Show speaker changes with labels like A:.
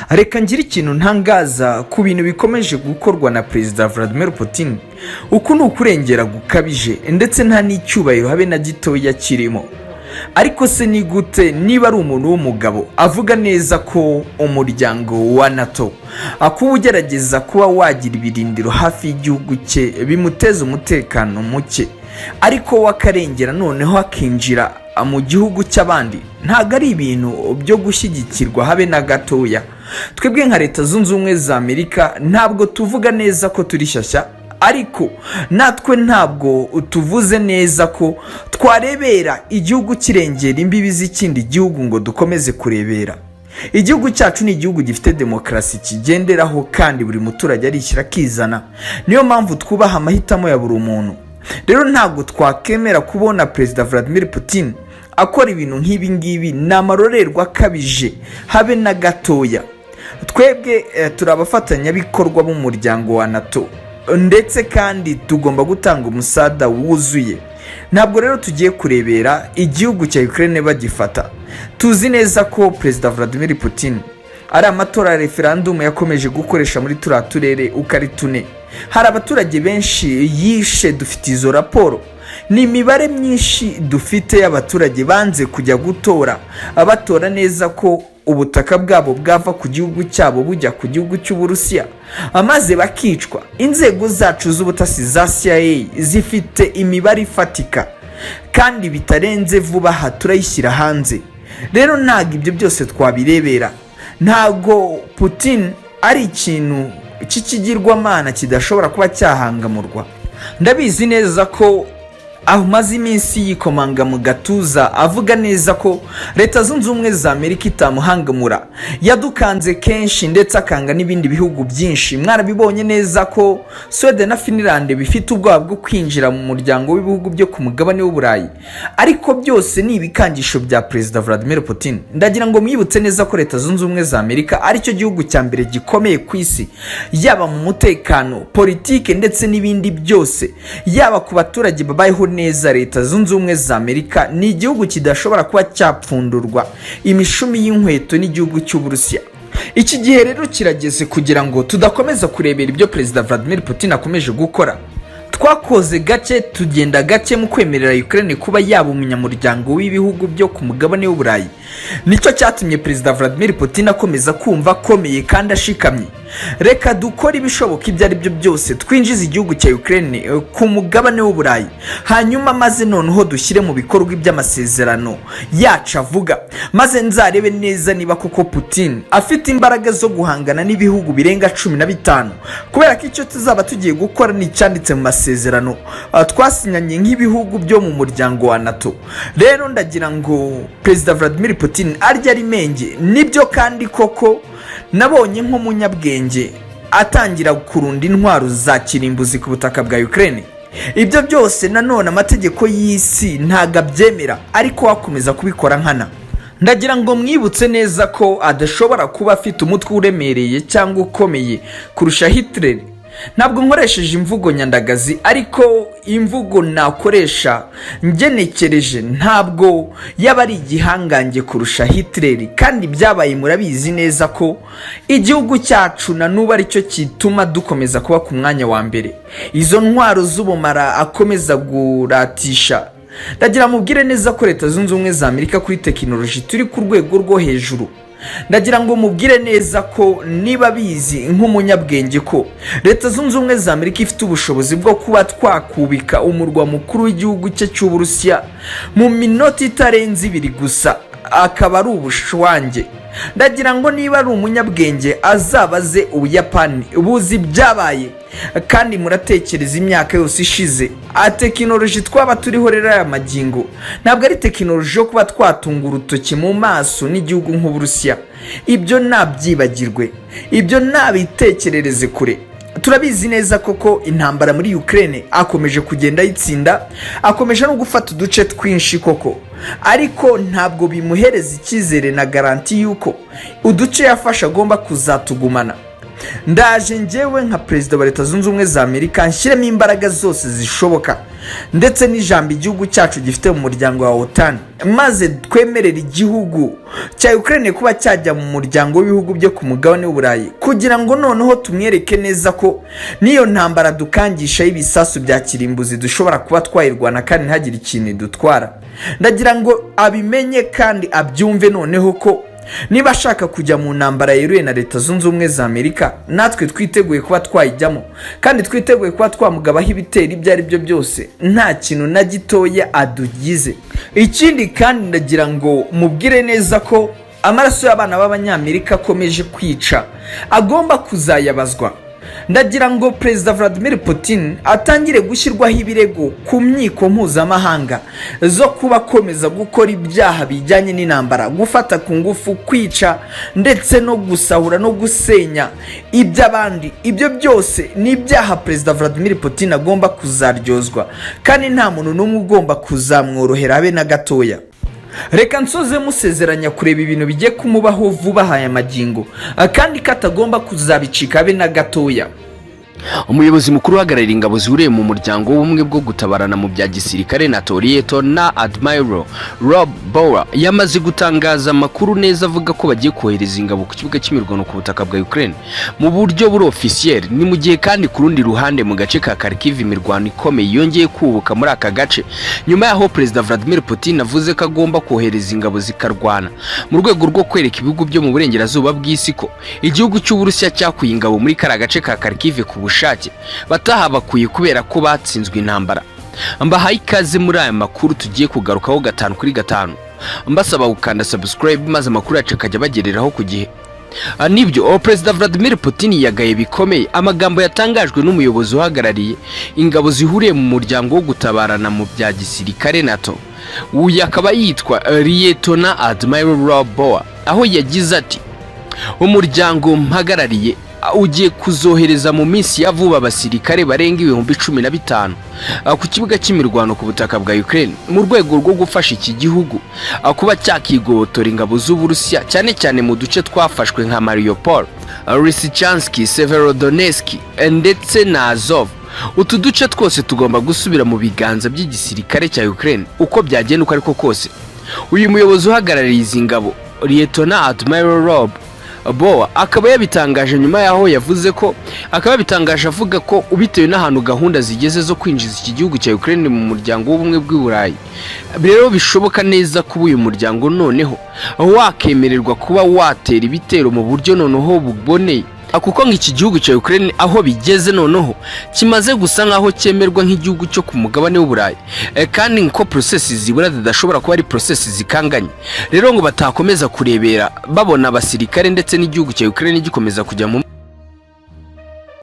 A: Reka ngire ikintu ntangaza ku bintu bikomeje gukorwa na Perezida Vladimir Putin. Uku ni ukurengera gukabije, ndetse nta n'icyubahiro habe na gitoya kirimo. Ariko se ni gute, niba ari umuntu w'umugabo, avuga neza ko umuryango wa NATO kuba ugerageza kuba wagira ibirindiro hafi y'igihugu cye bimuteza umutekano muke, ariko we akarengera noneho akinjira mu gihugu cy'abandi? Ntabwo ari ibintu byo gushyigikirwa habe na gatoya. Twebwe nka Leta Zunze Ubumwe za Amerika ntabwo tuvuga neza ko turi shyashya, ariko natwe ntabwo tuvuze neza ko twarebera igihugu kirengera imbibi z'ikindi gihugu ngo dukomeze kurebera. Igihugu cyacu ni igihugu gifite demokarasi kigenderaho, kandi buri muturage arishyira akizana. Niyo mpamvu twubaha amahitamo ya buri muntu. Rero ntabwo twakemera kubona Perezida Vladimir Putin akora ibintu nk'ibi ngibi. Ni amarorerwa akabije habe na gatoya. Twebwe turi abafatanyabikorwa b'umuryango wa NATO, ndetse kandi tugomba gutanga umusada wuzuye. Ntabwo rero tugiye kurebera igihugu cya Ukraine bagifata. Tuzi neza ko Perezida Vladimir Putin ari amatora ya referandumu yakomeje gukoresha muri turiya turere uko ari tune. Hari abaturage benshi yishe, dufite izo raporo. Ni imibare myinshi dufite y'abaturage banze kujya gutora, batora neza ko ubutaka bwabo bwava ku gihugu cyabo bujya ku gihugu cy'Uburusiya, maze bakicwa. Inzego zacu z'ubutasi za CIA zifite imibare ifatika, kandi bitarenze vuba aha turayishyira hanze. Rero ntabwo ibyo byose twabirebera. Ntabwo Putin ari ikintu cy'ikigirwamana kidashobora kuba cyahangamurwa. Ndabizi neza ko amaze iminsi yikomanga mu gatuza, avuga neza ko Leta Zunze Ubumwe za Amerika itamuhangamura. Yadukanze kenshi, ndetse akanga n'ibindi bihugu byinshi. Mwarabibonye neza ko Suwede na Finland bifite ubwoba bwo kwinjira mu muryango w'ibihugu byo ku mugabane w'Uburayi, ariko byose ni ibikangisho bya Perezida Vladimir Putin. Ndagira ngo mwibutse neza ko Leta Zunze Ubumwe za Amerika aricyo gihugu cya mbere gikomeye ku isi, yaba mu mutekano, politike ndetse n'ibindi byose, yaba ku baturage babayeho neza. Leta Zunze Ubumwe za Amerika ni igihugu kidashobora kuba cyapfundurwa imishumi y'inkweto n'igihugu cy'Uburusiya. Iki gihe rero kirageze kugira ngo tudakomeza kurebera ibyo Perezida Vladimir Putin akomeje gukora. Twakoze gake, tugenda gake mu kwemerera Ukraine kuba yaba umunyamuryango w'ibihugu byo ku mugabane w'Uburayi. Nicyo cyatumye Perezida Vladimir Putin akomeza kumva akomeye kandi ashikamye. Reka dukore ibishoboka ibyo ari byo byose, twinjize igihugu cya Ukraine ku mugabane w'Uburayi, hanyuma maze noneho dushyire mu bikorwa iby'amasezerano yacu avuga, maze nzarebe neza niba koko Putin afite imbaraga zo guhangana n'ibihugu birenga 15, kubera ko icyo tuzaba tugiye gukora ni icyanditse mu masezerano twasinyanye nk'ibihugu byo mu muryango wa NATO. Rero ndagira ngo Perezida Vladimir Putin arya ari menge. Nibyo kandi koko nabonye nk'umunyabwenge atangira kurunda intwaro za kirimbuzi ku butaka bwa Ukraine. Ibyo byose nanone amategeko y'isi ntabwo abyemera, ariko wakomeza kubikora nkana. Ndagira ngo mwibutse neza ko adashobora kuba afite umutwe uremereye cyangwa ukomeye kurusha Hitler. Ntabwo nkoresheje imvugo nyandagazi, ariko imvugo nakoresha ngenekereje, ntabwo yaba ari igihangange kurusha Hitler. Kandi byabaye, murabizi neza ko igihugu cyacu na n'ubu aricyo gituma dukomeza kuba ku mwanya wa mbere. Izo ntwaro z'ubumara akomeza guratisha, ndagira mubwire neza ko Leta Zunze Ubumwe za Amerika kuri tekinoloji turi ku rwego rwo hejuru. Ndagira ngo mubwire neza ko niba bizi nk'umunyabwenge ko Leta Zunze Ubumwe za Amerika ifite ubushobozi bwo kuba twakubika umurwa mukuru w'igihugu cye cy'Uburusiya mu minota itarenze 2 gusa, akaba ari ubushwange. Ndagira ngo niba ari umunyabwenge azabaze Ubuyapani, buzi ibyabaye. Kandi muratekereza imyaka yose ishize, tekinoloji twaba turiho rero aya magingo ntabwo ari tekinoloji yo kuba twatunga urutoki mu maso n'igihugu nk'Uburusiya. Ibyo nabyibagirwe, ibyo nabitekerereze kure. Turabizi neza koko intambara muri Ukraine akomeje kugenda ayitsinda, akomeje no gufata uduce twinshi koko, ariko ntabwo bimuhereza icyizere na garanti y'uko uduce yafashe agomba kuzatugumana. Ndaje njyewe nka perezida wa Leta Zunze Ubumwe za Amerika nshyiremo imbaraga zose zishoboka ndetse n'ijambo igihugu cyacu gifite mu muryango wa OTAN, maze twemerere igihugu cya Ukraine kuba cyajya mu muryango w'ibihugu byo ku mugabane w'Uburayi, kugira ngo noneho tumwereke neza ko n'iyo ntambara dukangisha y'ibisasu bya kirimbuzi dushobora kuba twayirwana kandi ntihagire ikintu idutwara. Ndagira ngo abimenye kandi abyumve noneho ko niba ashaka kujya mu ntambara yeruye na Leta Zunze Ubumwe za Amerika, natwe twiteguye kuba twayijyamo kandi twiteguye kuba twamugabaho ibitero ibyo ari byo byose, nta kintu na gitoya adugize. Ikindi kandi, ndagira ngo mubwire neza ko amaraso y'abana b'Abanyamerika akomeje kwica agomba kuzayabazwa. Ndagira ngo Perezida Vladimir Putin atangire gushyirwaho ibirego ku nkiko mpuzamahanga zo kuba akomeza gukora ibyaha bijyanye n'intambara, gufata ku ngufu, kwica ndetse no gusahura no gusenya iby'abandi. Ibyo byose ni ibyaha Perezida Vladimir Putin agomba kuzaryozwa, kandi nta muntu n'umwe ugomba kuzamworohera habe na gatoya. Reka nsoze musezeranya kureba ibintu bigiye kumubaho vuba aya magingo, kandi ko atagomba kuzabicika habe na gatoya.
B: Umuyobozi mukuru uhagarariye ingabo zihuriye mu muryango w'ubumwe bwo gutabarana mu bya gisirikare NATO, Lieutenant Admiral Rob Bauer, yamaze gutangaza amakuru neza avuga ko bagiye kohereza ingabo ku kibuga cy'imirwano ku butaka bwa Ukraine mu buryo buri officiel. Ni mu gihe kandi ku rundi ruhande mu gace ka Kharkiv imirwano ikomeye yongeye kubuka muri aka gace, nyuma y'aho Perezida Vladimir Putin avuze ko agomba kohereza ingabo zikarwana mu rwego rwo kwereka ibihugu byo mu burengerazuba bw'isi ko igihugu cy'Uburusiya cyakuye ingabo muri kariya gace ka Kharkiv ku bushake, batahabakuye kubera ko batsinzwe intambara. Mbahaye ikaze muri aya makuru tugiye kugarukaho gatanu kuri gatanu, mbasaba gukanda subscribe maze amakuru yacu akajya bagereraho ku gihe. Nibyo, Perezida Vladimir Putin yagaye bikomeye amagambo yatangajwe n'umuyobozi uhagarariye ingabo zihuriye mu muryango wo gutabarana mu bya gisirikare NATO, uyu akaba yitwa Lieutenant Admiral Rob Bauer, aho yagize ati: "Umuryango mpagarariye ugiye kuzohereza mu minsi ya vuba abasirikare barenga 15,000 ku kibuga cy'imirwano ku butaka bwa Ukraine mu rwego rwo gufasha iki gihugu kuba cyakigobotora ingabo z'Uburusiya, cyane cyane mu duce twafashwe nka Mariupol, Lysychansk, Severodonetsk ndetse na Azov. Utu duce twose tugomba gusubira mu biganza by'igisirikare cya Ukraine uko byagenda uko ariko kose." Uyu muyobozi uhagarariye izi ngabo, Lieutenant Admiral Rob Bauer, akaba yabitangaje nyuma y'aho yavuze ko, akaba yabitangaje avuga ko bitewe n'ahantu gahunda zigeze zo kwinjiza iki gihugu cya Ukraine mu muryango w'ubumwe bw'i Burayi, rero bishoboka neza kuba uyu muryango noneho wakemererwa kuba watera ibitero mu buryo noneho buboneye, kuko ngo iki gihugu cya Ukraine aho bigeze noneho kimaze gusa nk'aho cyemerwa nk'igihugu cyo ku mugabane w'Uburayi, kandi ko process zibura zidashobora kuba ari process zikanganye. Rero ngo batakomeza kurebera babona abasirikare ndetse n'igihugu cya Ukraine gikomeza kujya mu